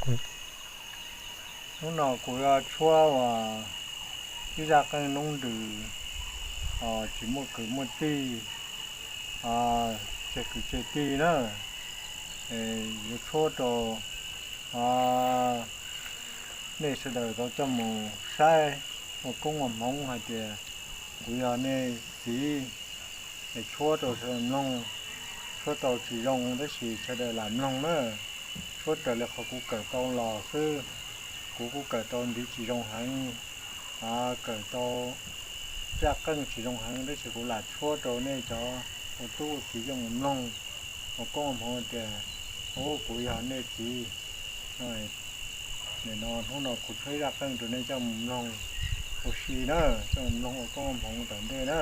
Hnub no kuv yuav tshuab ua ib zaj qeej noob nrws, tsis muaj kwv muaj tij, tseg kwv tseg tij na. Yuav tshuab rau nej sawv daws tau coj mus saib ua koob ua hmoov hais tias kuv yog nej txiv. Es tshuab rau sawv daws mloog, tshuab tau tsis zoo tab sis sawv daws lam mloog na. Tshuab raws li qhov kuv kawm tau los xwb. Kuv kuj kawm tau ntxiv tsis zoo heev, kawm tau zaj qeej tsis zoo heev tab sis kuv lam tshuab rau nej cov ua tub ua kiv coj mus mloog, ua koob ua hmoov tias, ub, kuv yog nej txiv. Nim no hnub no kuv tshuab ib zaj qeej rau nej coj mus mloog ua si na, coj mus mloog ua koob ua hmoov tom ntej na.